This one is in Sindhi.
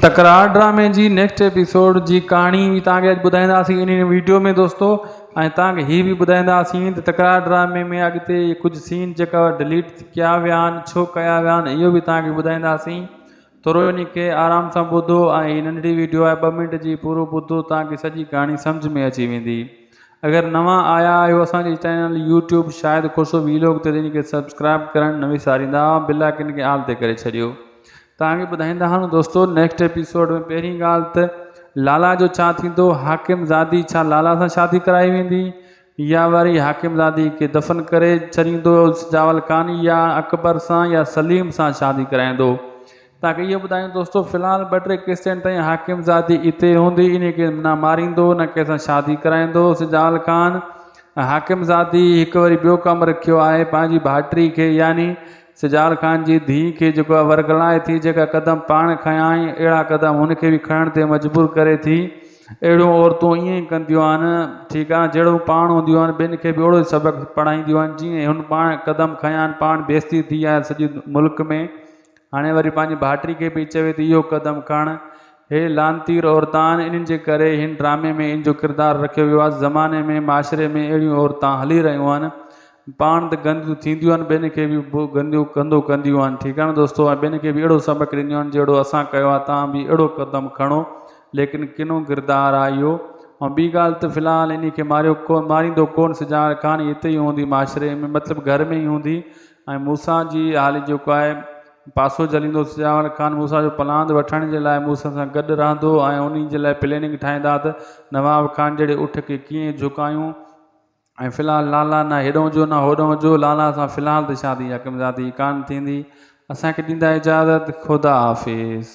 تڪرار ڊرامي جي نيڪسٽ ايپيسوڊ جي ڪهاڻي به توهان کي اڄ ٻڌائينداسين انهي ويڊيو ۾ دوستو ۽ توهان کي هي به ٻڌائينداسين ته تڪرار ڊرامي ۾ اڳتي ڪجهه سين جيڪا ڊليٽ ڪيا ويا آهن ڇو ڪيا ويا آهن اهو به توهان کي ٻڌائينداسين ٿورو انهي کي آرام سان ٻڌو ۽ هي ننڍڙي ويڊيو آهي ٻه منٽ جي پورو ٻڌو توهان کي سڄي ڪهاڻي سمجهه ۾ اچي ويندي اگر نوان آيا آهيو اسان جي channel YouTube Shahid Khoso vlog تي انهي کي سبسڪرائب ڪرڻ نه وساريندا بل آئڪن کي آل تي ڪري ڇڏيو توهان کي ٻڌائيندا هلون دوستو نيڪسٽ ايپيسوڊ ۾ پهرين ڳالهه ته لالا جو ڇا ٿيندو حاڪم زادي ڇا لالا سان شادي ڪرائي ويندي يا وري حاڪم زادي کي دفن ڪري ڇڏيندو سجاول خان يا اڪبر سان يا سليم سان شادي ڪرائيندو توهان کي اهو ٻڌايون دوستو في الحال ٻه ٽي قسطين تائين حاڪم زادي اتي هوندي ان کي نه ماريندو نه ڪنهن سان شادي ڪرائيندو سجاول خان حاڪم زادي هڪ وري ٻيو ڪم رکيو آهي پنهنجي ڀائٽي کي يعني سجال خان جي ڌيء کي جيڪو ورغلائي ٿي، جيڪا قدم پاڻ کنيائين، اهڙا قدم هن کي به کڻڻ تي مجبور ڪري ٿي. اهڙيون عورتون ائين ئي ڪنديون آهن، ٺيڪ آهي، جهڙو پاڻ هونديون آهن، ٻين کي به اهڙو ئي سبق پڙهائينديون آهن، جيئن هن پاڻ قدم کنيا آهن، پاڻ بيعزتي ٿي آهي سڄي ملڪ ۾، هاڻي وري پنهنجي ڀائٽي کي به چوي ٿي اهو قدم کڻ. هي لعنتير عورتان آهن، انهن جي ڪري هن ڊرامي ۾ ان جو ڪردار رکيو ويو آهي. زماني ۾ معاشري ۾ اهڙيون عورتان هلي رهيون آهن، پاڻ ته گنديون ٿينديون آهن ٻين کي به گنديون گندو ڪنديون آهن ٺيڪ آهي نه دوستو ۽ ٻين کي به اهڙو سبق ڏينديون آهن جهڙو اسان ڪيو آهي توهان به اهڙو قدم کڻو ليڪن ڪنو ڪردار آهي اهو ۽ ٻي ڳالهه ته في الحال انهي کي ماريو ڪو ماريندو ڪون سجاڳ خان هتي ئي هوندي معاشري ۾ مطلب گهر ۾ ئي هوندي ۽ موسيٰ جي حالي جيڪو آهي پاسو جهليندو سجاول خان موسيٰ جو پلاند وٺڻ جي لاء موسيٰ سان گڏ رهندو ۽ انهي جي لاء پليننگ ٺاهيندا ته نواب خان جهڙي اٺ کي ڪيئن جهڪايون ۽ في الحال لالا نه هيڏهون جو نه هوڏهون جو لالا سان في الحال ته شادي يا ڪمزادي ڪانه ٿيندي اسان کي ڏيندا اجازت خدا حافظ.